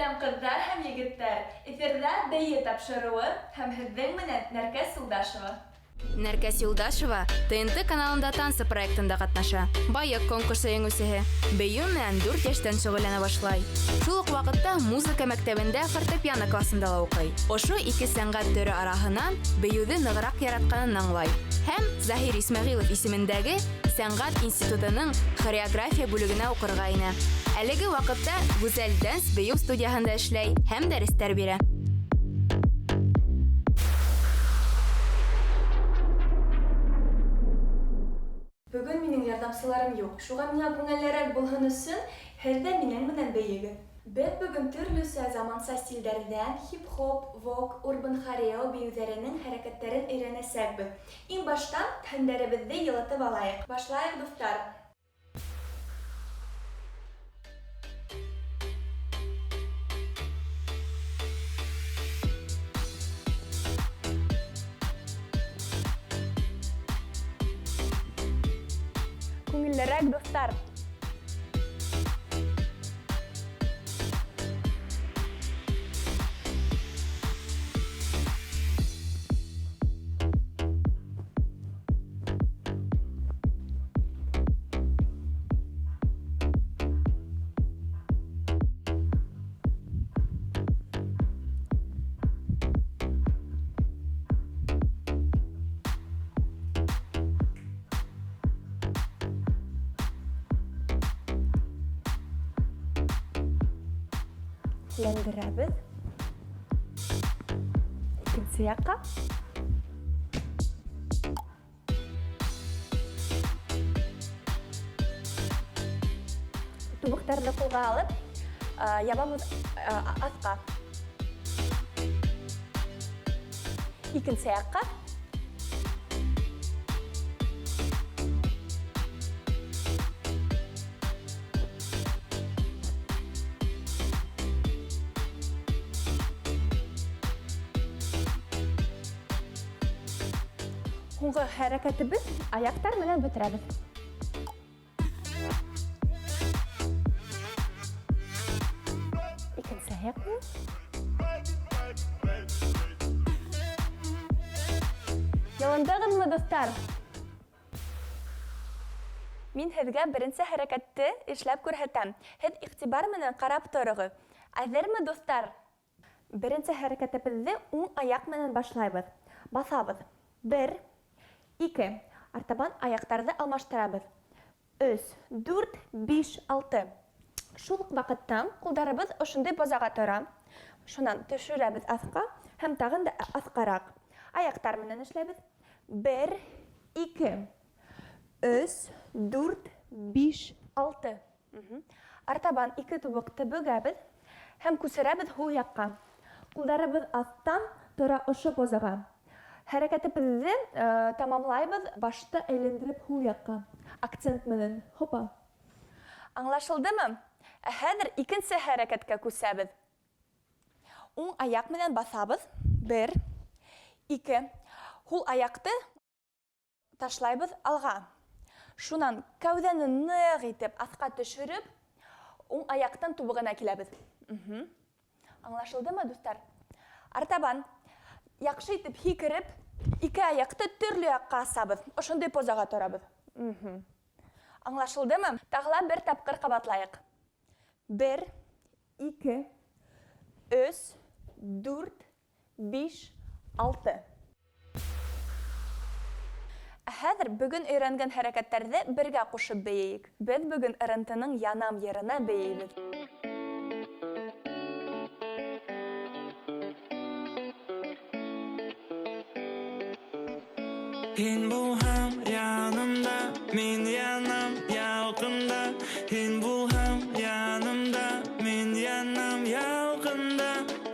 Сәлам, кызлар һәм егетләр! Эфирда Бейе тапшыруы һәм һеҙҙең менән Нәркәс Юлдашева. Нәркәс Юлдашева ТНТ каналында Танцы проектында катнаша. Байык конкурсы еңүсеһе. Бейеү менән 4 йәштән шөгыльләнә башлай. Шул уҡ ваҡытта музыка мәктәбендә фортепиано классында ла уҡый. Ошо ике сәнғәт төрө араһынан бейеүҙе нығыраҡ яратҡанын аңлай. Һәм Заһир Исмәғилов исемендәге сәнғәт институтының хореография бүлегенә уҡырға инә. Әлеге ваҡытта Гүзәл Дэнс бейеү студияһында эшләй һәм дәрестәр бирә. Бөгөн минең ярҙамсыларым юҡ. Шуға миңа күңеллерәк булһын өсөн, һеҙ ҙә минең менән бейегеҙ. Беҙ бөгөн төрлөсә заманса стилдәрҙән хип-хоп, вок, урбан хорео бейеүҙәренең хәрәкәттәрен өйрәнәсәкбеҙ. Иң баштан тәндәребеҙҙе йылытып алайыҡ. Башлайыҡ, дуҫтар! Күңеллерәк, дуҫтар! Әйләндерәбеҙ. Икенсе яҡҡа. Тубыҡтарҙы ҡулға алып, ябабыҙ аҫҡа. Икенсе яҡҡа. Һуңғы хәрәкәтебеҙ аяҡтар менән бөтөрәбеҙ. Икенсе аяҡ менән. Йылындығыҙмы, дуҫтар? Мин һеҙгә беренсе хәрәкәтте эшләп күрһәтәм. Һеҙ иғтибар менән ҡарап тороғоҙ. Әҙерме, дуҫтар? Беренсе хәрәкәтебеҙҙе уң аяҡ менән башлайбыҙ. Баҫабыҙ. 1, 2. Артабан аяҡтарҙы алмаштырабыҙ. 3, 4, 5, 6. Шул уҡ ваҡытта ҡулдарыбыҙ ошондай позаға тора. Шунан төшөрәбеҙ аҫҡа һәм тағын да аҫҡараҡ. Аяҡтар менән эшләйбеҙ. 1, 2, 3, 4, 5, 6. Артабан ике тубыҡты бөгәбеҙ һәм күсерәбеҙ һул яҡҡа. Ҡулдарыбыҙ аҫтан тора ошо позаға. Хәрәкәтебеҙҙе тамамлайбыҙ, башты әйләндереп һул яҡҡа. Акцент менән. Хопа. Аңлашылдымы? Ә хәҙер икенсе хәрәкәткә күсәбеҙ. Уң аяҡ менән баҫабыҙ. 1, 2. Һул аяҡты ташлайбыҙ алға. Шунан кәүҙәне ныҡ итеп аҫҡа төшөрөп, уң аяҡтан тубығына киләбеҙ. Аңлашылдымы, дуҫтар? Артабан яҡшы итеп һикереп, ике аяҡты төрлө яҡҡа асабыҙ. Ошондай позаға торабыҙ. Аңлашылдымы? Тағы ла бер тапҡыр ҡабатлайыҡ. 1, 2, 3, 4, 5, 6. Ә хәҙер бөгөн өйрәнгән хәрәкәттәрҙе бергә ҡушып бейейек. Беҙ бөгөн РНТ-ның Янам йырына бейейбеҙ. Һин булһаң янымда, мин янам ялҡында. Һин булһаң янымда, мин янам ялҡында.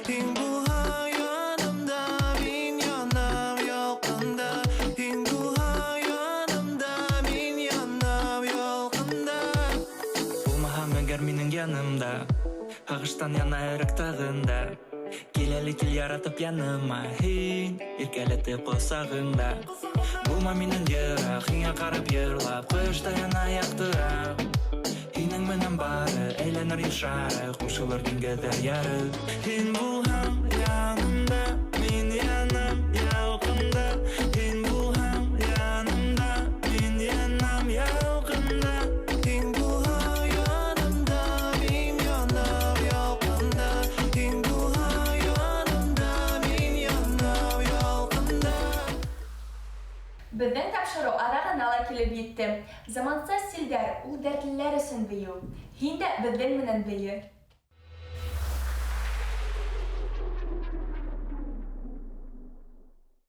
Һин булһаң янымда, мин янам ялҡында. Һин булһаң янымда, мин янам ялҡында. Булмаһаң әгәр минең янымда, һағыштан яна йөрәк тағында. Кил әле, кил яратып яныма, һин иркәләтеп ҡосағыңда. Булма минән йыраҡ, һиңә ҡарап йырлап, ҡояшта яна яҡтыра. Һинең менән бары әйләнер ер шары, ҡушылыр диңгеҙҙәр яры. Һин булһаң янымда, мин янам ялҡында. Һин булһаң янымда, мин янам ялҡында. Һин булһаң янымда, мин янам ялҡында. Һин булһаң янымда, мин янам ялҡында. Беҙҙең тапшырыу аҙағына ла килеп етте. Заманса стилдәр ул дәртлеләр өсөн бейеү. Һин дә беҙҙең менән бейе.